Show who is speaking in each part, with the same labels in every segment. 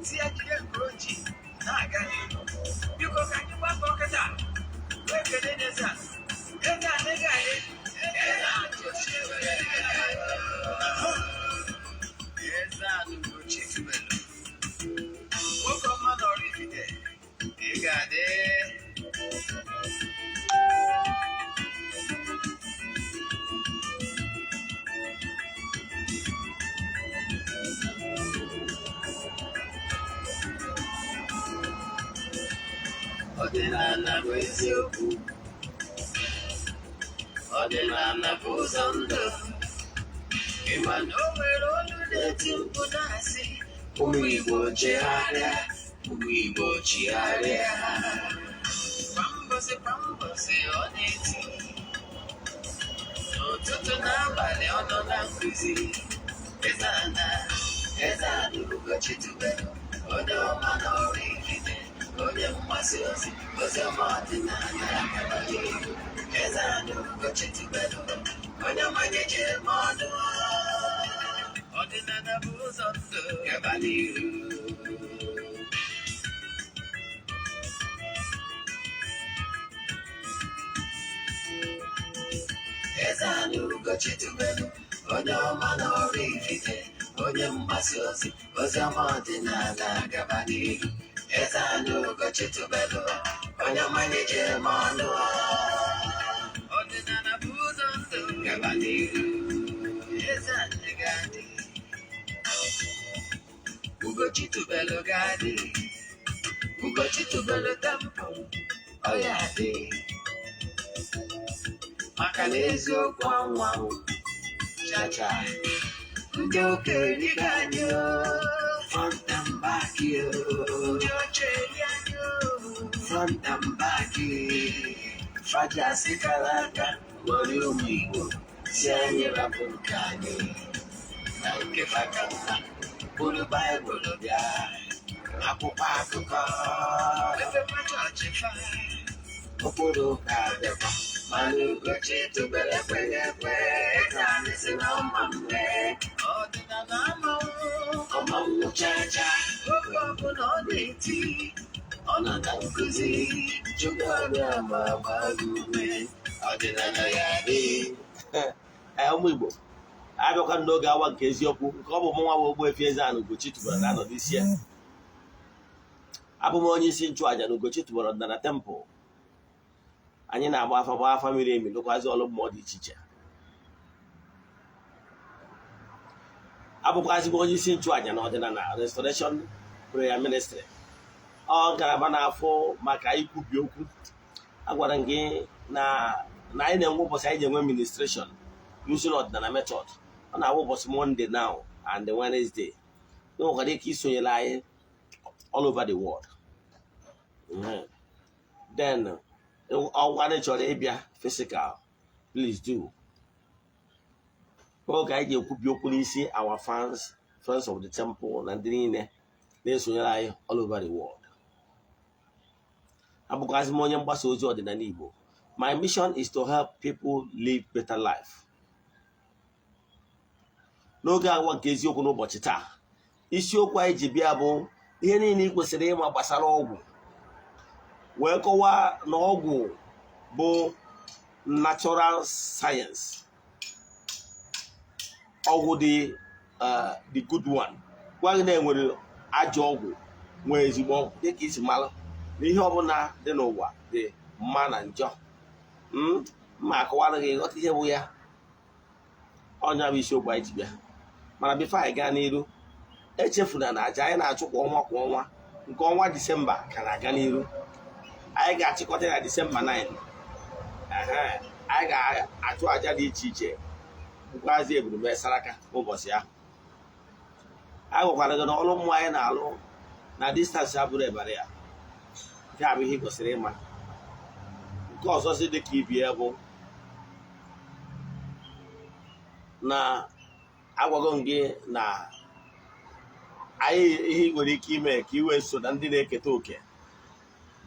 Speaker 1: Si ya jide nke o ji na-aga n'ihu. Biko, ka anyị gbakọ kịta wee kelee n'eze a. Eze a anaghị adị. Eze a Eze a Ugochi tubelu, nwoke ọma na Oraifite, ị ga-adị. Ọdịnala bụ eziokwu, ọdịnala bụ ụzọ ndụ. Ịma na o nwere olu na-eti mkpu na-asị, "Ụmụ Igbo, chegharịa, ụmụ Igbo, chigharịa." Kwa mbọsị kwa mbọsị ọ na-eti, n'ụtụtụ n'abalị ọ nọ na nkụzi. Eze ana, Eze Ana Ugochi tubelu, onye ọma na Oraifite, onye mgbasa ozi ozi ọma ọdịnala agaba n'ihu. Eze Ana Ugochi tubelu, onye mmanya ji eme ọnụ. Ọdịnala bụ ụzọ ndụ, gaba n'ihu. Eze Ana Ugochi tubelu, onye ọma na Oraifite, onye mgbasa ozi ozi ọma ọdịnala gaba n'ihu. Eze Ana Ugochi tubelu, onye mmanya ji eme ọnụ. Ọdịnala bụ ụzọ ndụ, gaba n'ihu. Eze anyị ga-adị, Ugochi tubelu ga-adị, Ugochi tubelu temple ọ ya adị, maka na eziokwu anwanwụ chacha. Ndị okenye ga anyị front and back, ndị oche eri anyị front and back. Fajasị kara aka were ụmụ Igbo si anyị rapụ nke anyị na nke faka mma, bụrụ Baịbụl bịa, akwụkwọ akụkọ, efekwa chọọchị fa, ụkpụrụ ụka bịakwa. Mana Ugochi tubelu ekweghị ekwe. Eze anyị si na ọma mme, ọdịnala amanwụ ọmanwụ chacha. Oge ọbụla ọ na-eti, ọ nọ na nkụzi. Chukwu abịa ma gbaa gị ume, ọdịnala ya dị.
Speaker 2: Ee, ụmụ Igbo, abịakwa n'oge awa nke eziokwu, nke ọ bụ mụnwa bụ Ogbuefi Eze-Ana Ugochi tubelu na-anọdụ isi ya. Abụ m onye isi nchụàjà na Ugochi tubelu ọdịnala temple. Anyị na-agba afa, gba afa miri emi, lụkwazi ọlụ mmụọ dị iche iche. Abụkwazị m onye isi nchụàjà na Ọdịnala Restoration Prayer Ministry, ọ ngalaba na-afụ maka ikwubi okwu. Agwara m gị na anyị na-enwe ụbọchị anyị ji enwe ministration using ọdịnala method. Ọ na-abụ ụbọchị Monday now and Wednesday. Ị nwekwara ike isonyere anyị all over the world. Then ọgwa anyị chọrọ ịbịa physical, please do. Oge anyị ga-ekwubi okwu n'isi our fans, friends of the temple na ndị niile na-esonyere anyị all over the world. Abụkwazị m onye mgbasa ozi ọdịnala Igbo. My mission is to help people live better life. N'oge awa nke eziokwu n'ụbọchị taa, isiokwu anyị ji bịa bụ ihe niile ị kwesịrị ịma gbasara ọgwụ, wee kọwaa na ọgwụ bụ natural science. Ọgwụ dị the good one, gwa gị na enwere ajọ ọgwụ, nwee ezigbo ọgwụ. Dịka isi mara na ihe ọbụla dị n'ụwa dị mma na njọ, mma akọwara gị ghọta ihe bụ ya. Ọnya bụ isiokwu anyị ji bịa. Mana before anyị gaa n'iru, echefuna na aja anyị na-achụ kwa ọnwa kwa ọnwa, nke ọnwa Disemba ka na-aga n'iru. Anyị ga-achịkọta ya Disemba 9. Ehe, anyị ga-achụ aja dị iche iche, bụkwazi ebumnume saraka n'ụbọchị ahụ. A gwakwara gị na ọrụ mmụọ anyị na-alụ na distance abụrụ ebara ya. Nke a bụ ihe ị kwesịrị ịma. Nke ọzọ si dị ka ibie bụ na agwago m gị na anyị ihe ị nwere ike ime ka ị wee so na ndị na-eketa oke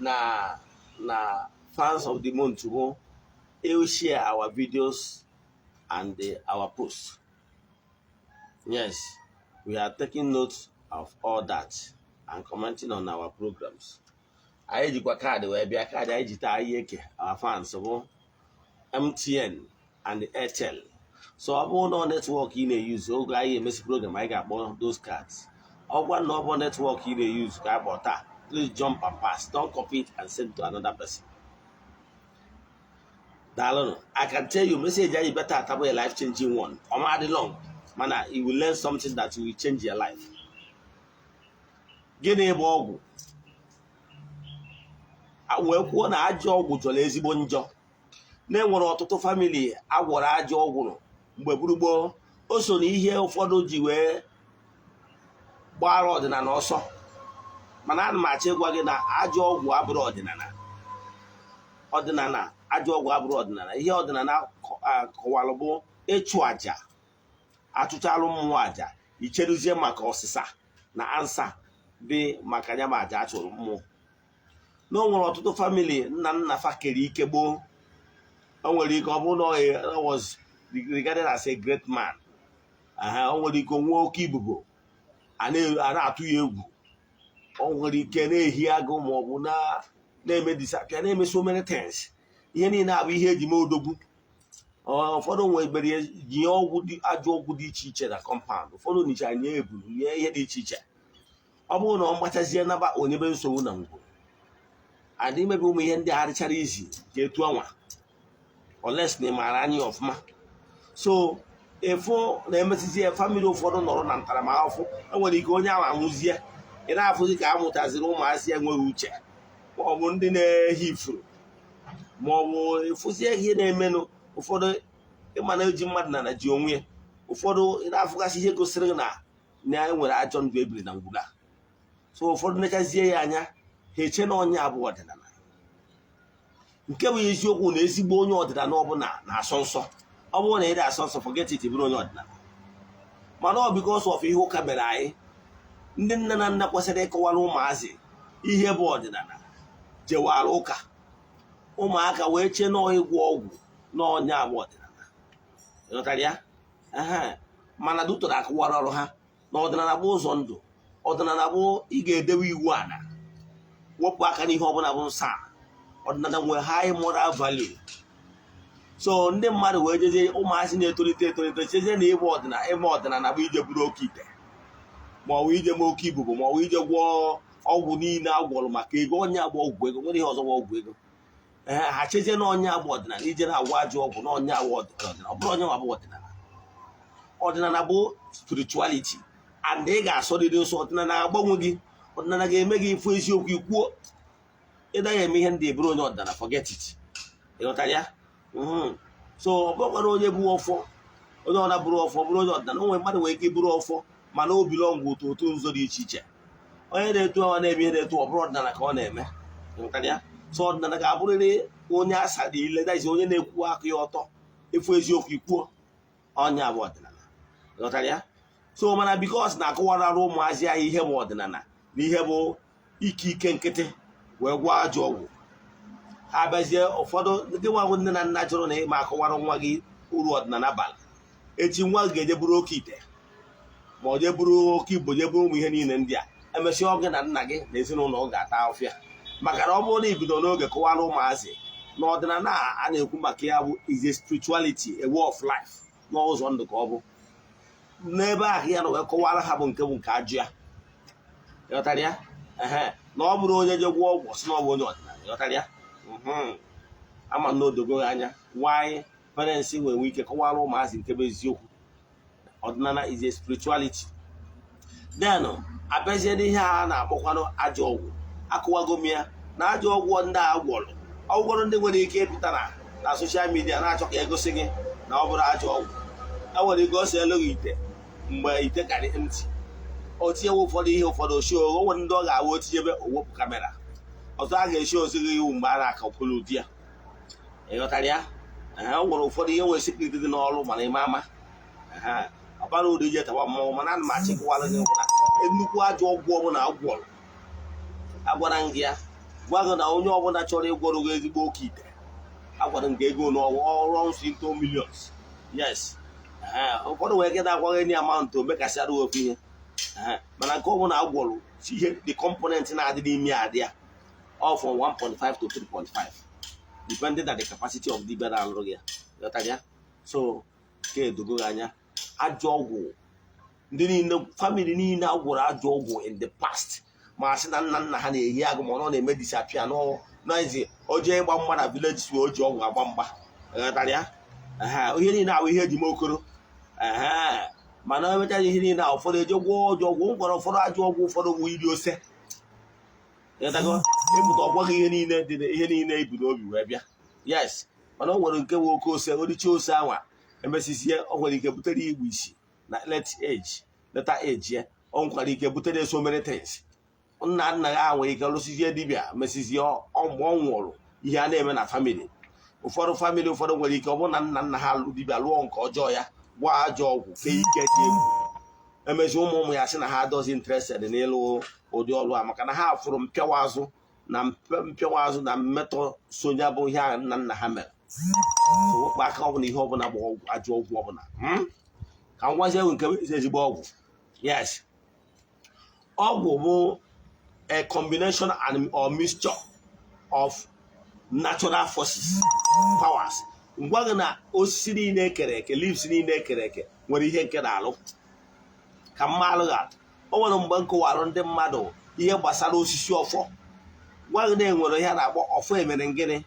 Speaker 2: na fans of the month bụ you share our videos and our posts. Yes, we are taking note of all that. and commenting on our programs. Anyị jikwa kaadị wee bịa. Kaadị anyị ji taa anyị eke our fans bụ MTN and Airtel. So ọ bụrụ na ọ network ị na-eyuzu, oge anyị emesi program anyị ga-akpọ those cards. Ọgwa na ọ bụ network ị na-eyuzu ka akpọ taa, please jump and pass. Don't copy it and send to another person. Daalụnụ. I can tell you, message anyị bịa taa bụ a life changing one. Ọ ma dị long, mana you will learn something that will change your life. Gịnị bụ ọgwụ? Wee kwuo na ajọ ọgwụ jọrọ ezigbo njọ, na-enwere ọtụtụ family agwọrọ ajọ ọgwụ mgbe gburugburu. O so na ihe ụfọdụ ji wee gbara ọdịnala ọsọ. Mana ana m achọ ịgwa gị na ajọ ọgwụ abụrụ ọdịnala. Ọdịnala, ajọ ọgwụ abụrụ ọdịnala. Ihe ọdịnala kọwalụ bụ ịchụ àjà, achụchalụ mmụọ àjà, icheruzie maka ọsịsa na answer dị maka ya ma àjà achụrụ mmụọ. Na o nwere ọtụtụ family nna nna fa kere ike gboo. O nwere ike ọ bụrụ na ọ was regarded as a great man. O nwere ike nwee oke ibubo, a na-atụ ya egwu. O nwere ike na-ehi agụ ma ọ bụ na-eme disappear, na-eme so many things. Ihe niile abụ ihe eji mee odogwu. Ụfọdụ nwebere nye ọgwụ dị, ajọ ọgwụ dị iche iche na compound. Ụfọdụ nicha nye ebulu, nye ihe dị iche iche. Ọ bụrụ na ọ gbachazie naba onyebe nsogbu na ngwuru adị imebi ụmụ ihe ndị a dịchara izi ka etu anwa, unless na ị maara anya ya ọfụma. So ịfụ na-emesizie family ụfọdụ nọrọ na ntaramahụhụ. Enwere ike onye ahụ anwụzie, ị na-afụzi ka a mụtaziri ụmụazị enweghị uche, ma ọ bụ ndị na-ehi ifuru, ma ọ bụ ịfụzie ihe na-emenụ. Ụfọdụ ịma na eji mmadụ na ji onwe ya. Ụfọdụ ị na-afụgasị ihe gosiri na na enwere ajọ ndụ ebiri na ngwuru a. So ụfọdụ nechazie ya anya, ha eche na onye abụ ọdịnala. Nke bụ eziokwu na ezigbo onye ọdịnala ọbụla na-asọ nsọ. Ọ bụrụ na ị dị asọ nsọ, forget it, bụrụ onye ọdịnala. Mana ọ because of ihe ụka mere anyị, ndị nne na nna kwesịrị ịkọwara ụmụazị ihe bụ ọdịnala jewara ụka, ụmụaka wee chee nọọ ịgwọ ọgwụ n'ọnya abụ ọdịnala. Ịghọtara ya? Ehe. Mana dutoro akụwara ọrụ ha na ọdịnala bụ ụzọ ndụ. Ọdịnala bụ ị ga-edewe iwu ala, wepụ aka n'ihe ọbụla bụ nsọ ala. Ọdịnala nwere high moral value. So ndị mmadụ wee jezie, ụmụazị na-etolite etolite chezie na ịgba ọdịnala, ime ọdịnala bụ ije buru oke ite, ma ọ bụ ije mee oke ibubo, ma ọ bụ ije gwọọ ọgwụ niile a gwọrọ maka ego. Onye agba ọgwụ ego nwere ihe ọzọ bụ ọgwụ ego. Ee, ha chezie na onye agba ọdịnala ije na-agwọ ajọ ọgwụ na onye agba ọdịnala. Ọ bụrụ onye nwa bụ ọdịnala. Ọdịnala bụ spirituality, and ị ga-asọrịrị nsọ. Ọdịnala agbanwe gị. Ọdịnala ga-eme gị ịfụ eziokwu ikwuo. Ịdaghị eme ihe ndị eburu onye ọdịnala, forget it. Ịghọtara ya? So ọ bụrụkwana onye bụ ọfọ, onye ọ na-bụrụ ọfọ bụrụ onye ọdịnala. O nwere mmadụ nwere ike ịbụrụ ọfọ, mana o belong otu otu nzuzo dị iche iche. Onye na-etu ọ na-eme ihe na-etu, ọ bụrụ ọdịnala ka ọ na-eme. Ịghọtara ya? So ọdịnala ga-abụrịrị onye asara ile, that is onye na-ekwu aka ya ọtọ, efu eziokwu ikwuo, ọnya bụ ọdịnala. Ịghọtara ya? So mana because na-akọwara ụmụazị anyị ihe bụ ọdịnala na ihe bụ ike ike nkịtị wee gwọọ ajọ ọgwụ, ha bịazie. Ụfọdụ ndị nwa bụ nne na nna chọrọ na ịma akọwara nwa gị uru ọdịnala bara. Echi nwa gị ga-eje buru oke ite, ma ọ jee buru oke igbo, jee buru ụmụ ihe niile ndị a. Emesịa, ọ gị na nna gị na ezinụlọ ọ ga-ata afịa, maka na ọ bụrụ na ibido n'oge kọwara ụmụazị na ọdịnala a na-ekwu maka ya bụ is a spirituality, a way of life, n'ụzọ ndụ ka ọ bụ n'ebe ahụ ya na wee kọwara ha bụ nke bụ nke ajụ ya. Ịghọtara ya? Ehe, na ọ bụrụ onye je gwọọ ọgwụ sị na ọ bụ onye ọdịnala. Ịghọtara ya? Ama na odogo gị anya why parents nwere ike kọwara ụmụazị nke bụ eziokwu. Ọdịnala is a spirituality. Then abịazie n'ihe a na-akpọkwanụ ajọ ọgwụ. Akụwago m ya na ajọ ọgwụ ndị a gwọrọ ọgwụgwọrọ, ndị nwere ike ịpụta na social media na-achọ ka egosi gị na ọ bụrụ ajọ ọgwụ. E nwere ike o si elu gị ite mgbe ite karị ntị, o tinyewe ụfọdụ ihe, ụfọdụ oshi. O nwere ndị ọ ga-awụ o tinyebe, owepụ camera ọzọ, a ga-esi ozi gị iwu mgbe a na-akakwuru ụdị ya. Ịghọtara ya? Ee, o nwere ụfọdụ ihe nwere secret dị n'ọrụ, mana ime ama ọ bara uru ije tawa mmọnwụ. Mana ana m achịkọwara gị bụ na nnukwu ajọ ọgwụ ọbụla agwọrọ, agwara m gị ya, gwa gị na onye ọbụla chọrọ ịgwọrọ gị ezigbo oke ite, agwara m gị ego n'ọnwa ọrụ runs into millions. Yes. Ee, ụfọdụ nwere ike na-agwa gị amount o mekasịara ofu ihe. Ehe, mana nke ọbụla agwọrọ, ihe the component na-adị n'ime ya adị ya, all from 1.5 to 3.5, depending on the capacity of dibia na-alụrụ gị ya. Ghọtara ya? So ka edogo gị anya, ajọ ọgwụ, ndị niile, family niile agwụrụ ajọ ọgwụ in the past, ma sị na nna nna ha na-ehi agụ, ma ọ na-eme disappear n'ezi, o jee ịgba mgba na village, si o ji ọgwụ agba mgba. Ghọtara ya? Ehe, ihe niile ahụ ihe eji m okoro. Ehe, mana emechara ihe niile ahụ, ụfọdụ eje gwọọ ọjọọ ọgwụ ngwara, ụfọdụ ajọ ọgwụ, ụfọdụ bụ iri ose. Ghọtago? Ịpụta ọgwa gị ihe niile dị, ihe niile ibu n'obi wee bịa. Yes, mana o nwere nke bụ oke ose, oricha ose anwa, emesizie, o nwere ike butere igbu isi na late age, later age ya. O nwekwara ike butere so many things. Nna nna ya nwere ike lụsizie dibịa, mesizie mgbe ọ nwụrụ, ihe a na-eme na family ụfọdụ, family ụfọdụ nwere ike ọ bụrụ na nna nna ha lụ dibịa, lụọ nke ọjọọ ya, gwọọ ajọ ọgwụ, kee ike dị egwu, emezi ụmụ ụmụ ya sị na ha adọzi interested n'ịlụ ụdị ọlụ a, maka na ha fụrụ mpịawa azụ na mpịawa azụ na mmetọ sonya bụ ihe ahụ nna nna ha mere. So wepụ aka ọbụla, ihe ọbụla bụ ọgwụ, ajọ ọgwụ ọbụla. Ka m gwazie gị nke bụ ezigbo ọgwụ. Yes, ọgwụ bụ a combination and or mixture of natural forces, powers. Ngwa gị na osisi niile ekere eke, leaves niile ekere eke nwere ihe nke na-alụ. Ka mma alụghị atụ, o nwere mgbe m kọwara ndị mmadụ ihe gbasara osisi ọfọ, gwa gị na enwere ihe a na-akpọ ọfọ emere ngịnị.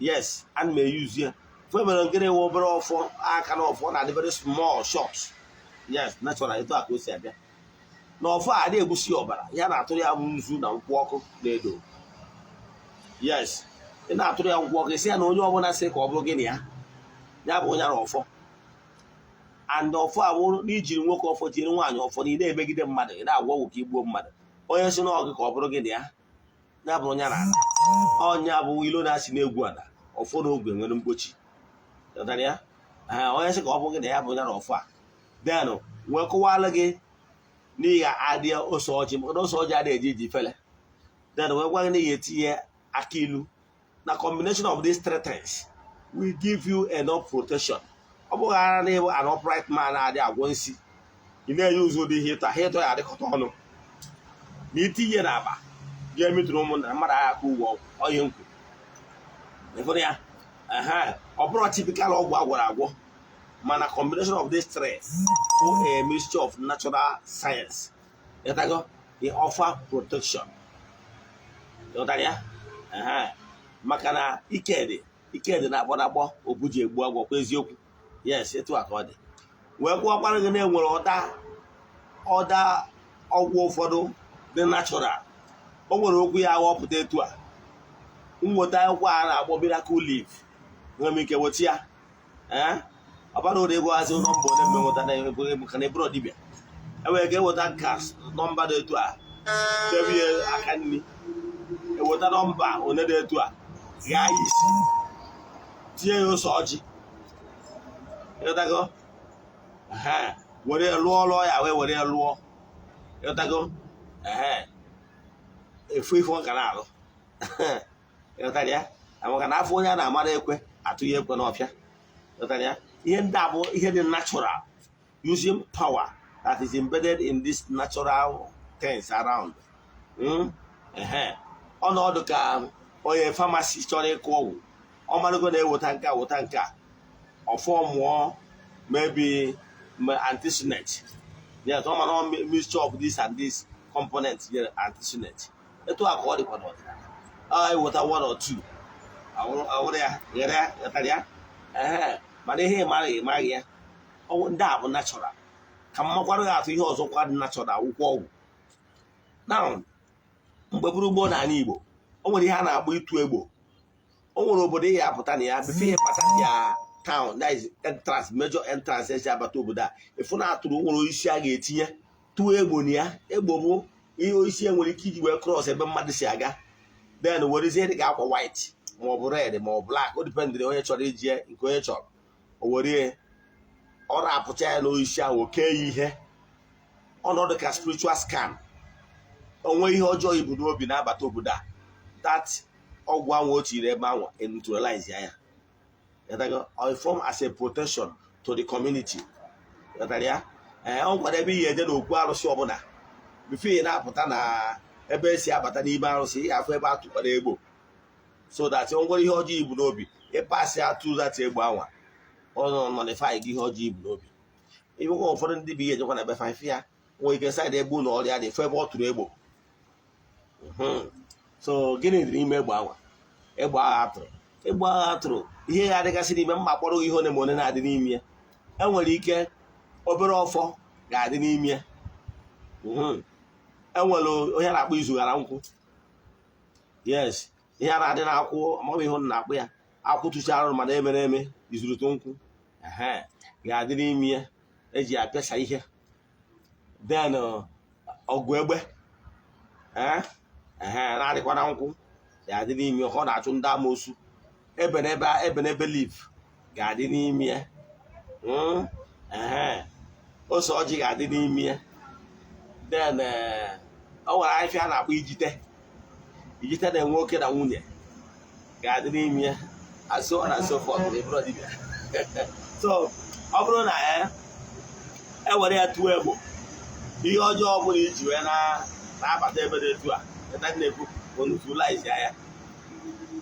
Speaker 2: Yes, ana m eyuzu ya. Ọfọ emere ngịnị nwe obere ọfọ aka na ọfọ na-adị very small, short. Yes, natural, etu a ka o si abịa na ọfọ a adị egbusi ọbara ya, na-atụrụ ya nzu na nkwụ ọkụ na-edo. Yes, ị na-atụrụ ya nkwụ ọkụ, isi ya na onye ọbụla sị ka ọ bụrụ gịnị ya, ya bụ onye ara ọfọ. And ọfọ a bụrụ na ijiri nwoke ọfọ, jiri nwaanyị ọfọ, na ị na-emegide mmadụ, ị na-agwọ ọgwụ ka igbuo mmadụ, onye si n'ọgụ ka ọ bụrụ gịnị ya, ya bụrụ onye ara ala. Ọnya bụ ilo na-asị na-egwu ala ọfọ na ogwe nwere mgbochi. Ghọtara ya? Ee, onye sị ka ọ bụrụ gịnị ya bụ onye ara ọfọ a, then wee kọwalụ gị n'ihi adị ose ọjị, maka na ose ọjị adịghị eji iji fele. Then wee gwa gị na ihe etinye aka ilu na combination of these three things will give you enough protection. Ọ bụghị ara na ịbụ an upright man na-adị agwọ nsi, ị na-enye ụzọ ụdị ihe ịtọ ha ịtọ ya adịkọta ọnụ na itinye n'akpa ga-emetụrụ ụmụnna mmadụ agha aka ụgwọ ọhịa nkwu. Ịfụrụ ya? Ehe, ọ bụrụ typical ọgwụ agwọrọ agwọ, mana combination of these three bụ a mixture of natural science. Ịghọtago? They offer protection. Ịghọtara ya? Ehe, maka na ike dị, ike dị na-akpọ na-akpọ obu ji egbu agwọ kwa eziokwu. Yes, etu a ka ọ dị. Wee kwụọkwara gị na enwere ọda ọda ọgwụ ụfọdụ dị natural. O nwere okwu ya aghọpụta etu a, nweta akwụkwọ a na-akpọ miracle leaf, nwere m ike weta ya. Ee, ọbara ụlọ ego hazi nọmba ole mgbe nweta na maka na eburo dibịa, enwere ike eweta nka nọmba dị etu a, debe ya aka nri, eweta nọmba one dị etu a, gaa ya isi, tinye ya ose ọjị. Ịghọtago? Ehe, were ya lụọ lụọ ya, wee were ya lụọ. Ịghọtago? Ehe, efu ife ọ ga na-alụ. Ịghọtara ya? Maka na afọ onye a na-amara ekwe atụ ya ekwe n'ọfịa. Ịghọtara ya? Ihe ndị a bụ ihe dị natural, using power that is embedded in this natural things around. Ehe, ọnọdụ ka onye pharmacy chọrọ ịkụ ọgwụ, ọ marago na-eweta nke a, weta nke a, ọfọ mụọ, maybe artesunate. Yes, ọ mara mixture of this and this component nyere artesunate. Etu a ka ọ dịkwa n'ọdịnala, ọ eweta one or two, awụrụ ya ghere ya. Ghọtara ya? Ehe, mana ihe ị maghị, ị maghị ya. Ọgwụ ndị a bụ natural. Ka m makwara ya atụ ihe ọzọ kwa dị natural, akwụkwọ ọgwụ. Now, mgbe bụrụ gboo n'ala Igbo, o nwere ihe a na-akpọ ịtụ egbo. O nwere obodo ị ya apụta na ya, before ya bata ya town, that is entrance, major entrance esi abata obodo a, ịfụ na atụrụ nwere osisi a ga-etinye tụọ egbo na ya. Egbo bụ ihe osisi e nwere ike iji wee cross ebe mmadụ si aga, then werezie dị ka akwa white ma ọ bụ red ma ọ bụ black, o dependịrị onye chọrọ iji ya, nke onye chọrọ, o were ọ na-apụcha ya n'osisi ahụ, o kee ya ihe ọnọdụ ka spiritual scan. Onwe ihe ọjọọ ibu n'obi na-abata obodo a, that ọgwụ ahụ o tiri ebe ahụ neutralize ya. Ghọtago? Or form as a protection to the community. Ghọtara ya? Ee, ọ nkwara ebe ihe eje n'okwu arụsị ọbụla, before ị na-apụta na ebe esi abata n'ime arụsị, ị ga-afụ ebe a tụkwara egbo, so that o nwere ihe ọjọọ ibu n'obi, ịpasị atụ that egbo anwa, ọ nọlify gị ihe ọjọọ ibu n'obi. Ịbụkwa ụfọdụ ndị bụ ihe ejekwa na be fa ya nwere ike side ebe ụlọ ọrịa dị fụ ebe ọ tụrụ egbo. So gịnị dị n'ime egbe anwa, egbe agha atụrụ, egbe agha atụrụ? Ihe ya adịgasị n'ime mma kpọrọ ihe one ma one na-adị n'ime ya. Enwere ike obere ọfọ ga-adị n'ime ya. Enwere onye na-akpọ izughara nkwụ. Yes, ihe a na-adị n'akwụ, amaghị ihe na-akpụ ya, akwụ tụchara mana emere eme izurutu nkwụ ehe ga-adị n'ime ya eji apịasa ihe. Then ọgụ egbe ehe na-adịkwa na nkwụ ga-adị n'ime ya. Ọ na-achụ ndị amoosu. Ebenebe, ebenebe leaf ga-adị n'ime ya. Ehe, ose ọjị ga-adị n'ime ya. Then o nwere ahịfịa a na-akpọ ijite, ijite na-enwe nwoke na nwunye ga-adị n'ime ya, and so on and so forth. Ma ị bụrụ dibịa, so ọ bụrụ na e were ya tụọ egbo, ihe ọjọọ ọbụla iji wee na-abata ebe dị etu a ebe m na-ekwu bụ neutralize ya.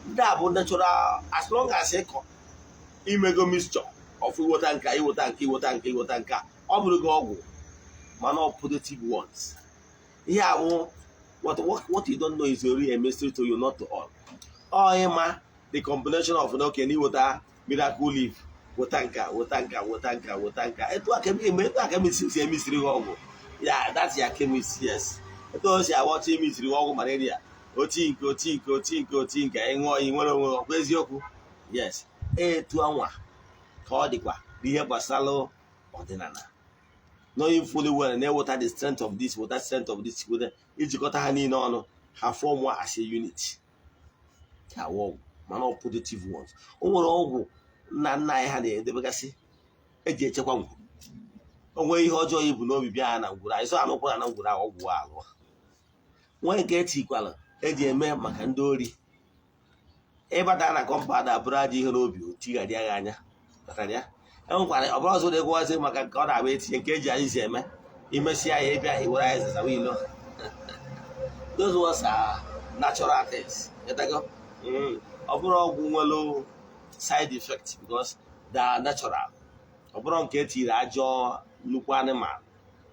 Speaker 2: Ndị a bụ natural. As long as ịkọ imego mixture of iweta nka, iweta nke, iweta nke, iweta nke a, ọ bụrụ gị ọgwụ, mana ọ positive ones. Ihe a bụ what you don't know is only a mystery to you, not to all. Ọ ịma the combination of na oke na iweta miracle leaf, weta nka, weta nka, weta nka, weta nka, etu a ka eme, etu a ka emisi si emisiri gị ọgwụ ya. That's your chemist. Yes, etu o si aghọta imisiri gị ọgwụ malaria, oti nke, oti nke, oti nke, oti nke, ị ṅụọ, ị nwere onwe gị. Ọkwa eziokwu? Yes, etu anwa ka ọ dịkwa n'ihe gbasara ọdịnala, knowing fully well na-eweta the strength of this, weta strength of this, weta ijikọta ha niile ọnụ, ha form as a unit ka ọgwụ, mana ọ positive ones. O nwere ọgwụ nna nna anyị ha na-edebegasị eji echekwa ngwuru. O nwee ihe ọjọọ ibu n'obi bịa ha na ngwuru anyị, so anụkwara na ngwuru ahụ ọgwụ alụ nwee nke etikwala eji eme maka ndị ori ịbata na compound abụrụ ajọ ihe n'obi tigharịa ya anya kpatara ya. Enwekwara ọ bụrụ ọzọ na-egwuwazi maka nke ọ na-abụ etinye nke eji anyị si eme imesịa ya, ịbịa iwere anyị zazawa ilo. Those ones are natural things. Ịtago? Ọ bụrụ ọgwụ nwere side effect because they are natural. Ọ bụrụ nke etiri ajọ nnukwu animal,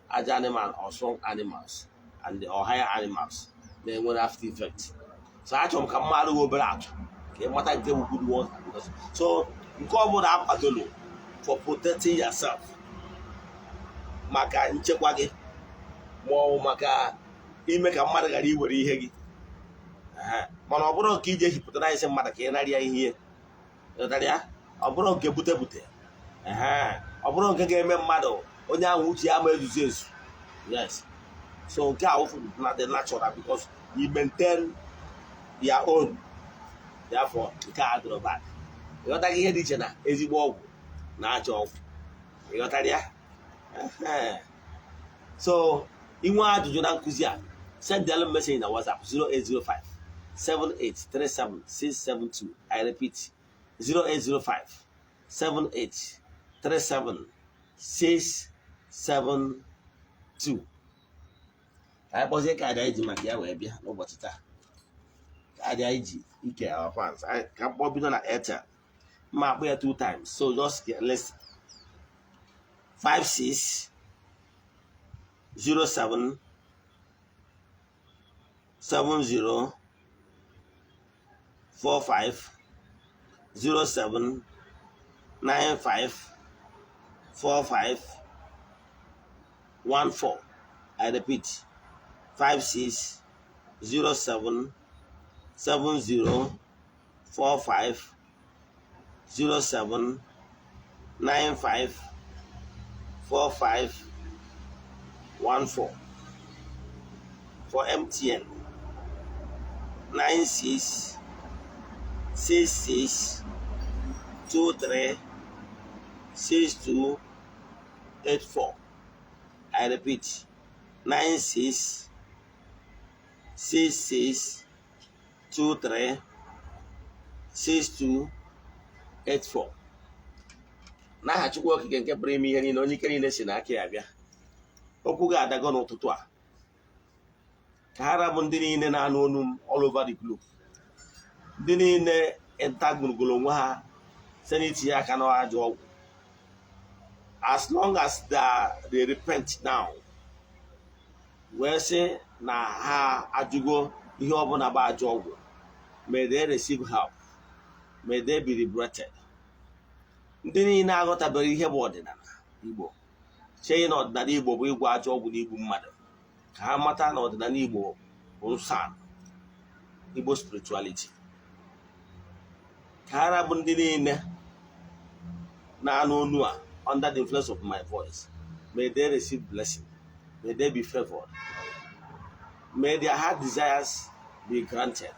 Speaker 2: ajọ animal or strong animals and or higher animals na-enwere after effect. So achọrọ m ka mmadụ gị obere atụ ka ị mata nke bụ good ones. So nke ọ bụla akwadoro for protecting yourself, maka nchekwa gị, ma ọ bụ maka ime ka mmadụ ghara iwere ihe gị. Mana ọ bụrụ nke iji ehipụtara isi mmadụ ka ị narịa ihe ịghọtara ya, ọ bụrụ nke bute bute, ọ bụrụ nke ga-eme mmadụ onye ahụ uche ya ma ezuzu ezu. Yes, so nke a wụfụ na the natural because you maintain your own. Therefore nke a dịrọ bad. Ịghọtaghị ihe dị iche na ezigbo ọgwụ na ajọ ọgwụ? Ịghọtara ya? So inwe ajụjụ na nkụzi a, send them message na WhatsApp 0805 7837 672. I repeat, 0805 7837 672. Ka anyị kpọzie kaadị anyị ji maka ya wee bịa n'ụbọchị taa, kaadị anyị ji ike our fans. Ka m kpọọ bido na Airtel, mma akpọ ya two times, so just listen. 56 07 70 45 07 95 45 14. I repeat, 56 07 70 45 07 95 45 14. For MTN, 96 66 23 62 84. I repeat, 96 66 23 62 84. N'aha Chukwu Okike nke pụrụ ime ihe niile, onye ike niile si n'aka ya bịa. Okwu ga-adago n'ụtụtụ a ka ha rabụ ndị niile na-anụ olu m all over the globe, ndị niile entanglegoro onwe ha site n'itinye aka n'ajọ ọgwụ. As long as they repent now, wee sị na ha ajụgo ihe ọbụla bụ ajọ ọgwụ, may they receive help, may they be liberated. Ndị niile aghọtabeghị ihe bụ ọdịnala Igbo, chee na ọdịnala Igbo bụ ịgwọ ajọ ọgwụ na igbu mmadụ, ka ha mata na ọdịnala Igbo bụ nsọ ala, Igbo spirituality. Ka ha rabụ ndị niile na-anụ olu a under the influence of my voice, may they receive blessing, may they be favored, may their heart desires be granted,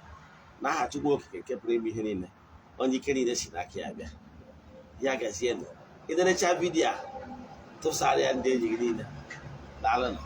Speaker 2: n'aha Chukwu Okike nke pụrụ ime ihe niile, onye ike niile si n'aka ya bịa. Ya gazienụ. Iderecha video a, tụsara ya ndị enyi gị niile. Daalụnụ.